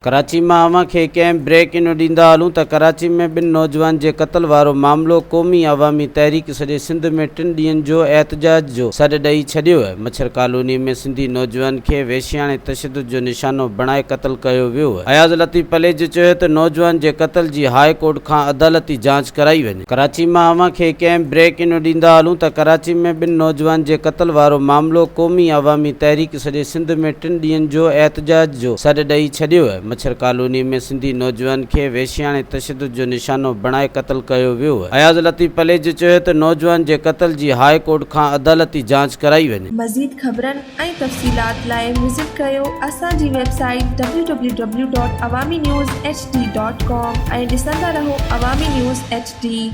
ڪراچي مان اوهان کي هڪ اهم بريڪ انو ڏيندا هلون ته ڪراچي ۾ ٻن نوجوان جي قتل وارو معاملو قومي عوامي تحريڪ سڄي سنڌ ۾ ٽن ڏينهن جو احتجاج جو سڏ ڏئي ڇڏيو. مڇر ڪالوني ۾ سنڌي نوجوان کي وحشياڻي تشدد جو نشانو بڻائي قتل ڪيو ويو. اياز لطيف پليجي چيو ته نوجوان جي قتل جي هاء ڪورٽ کان عدالتي جاچ ڪرائي وڃي. ڪراچي مان اوهان کي هڪ اهم بريڪ انو ڏيندا هلون ته ڪراچي ۾ ٻن نوجوان جي قتل وارو معاملو قومي عوامي تحريڪ سڄي سنڌ ۾ ٽن ڏينهن جو احتجاج جو سڏ ڏئي ڇڏيو. مڇر ڪالوني ۾ سنڌي نوجوان کي وحشياڻي تشدد جو نشانو بڻائي قتل ڪيو ويو. اياز لطيف پليجي چيو ته نوجوان جي قتل جي هاء ڪورٽ کان عدالتي جاچ ڪرائي وڃي. مزيد خبرن ۽ تفصيلات لاء وزٽ ڪريو اسان جي website W W W dot Awami news H D dot com ۽ ڏسندا رهو عوامي نيوز ايڇ ڊي.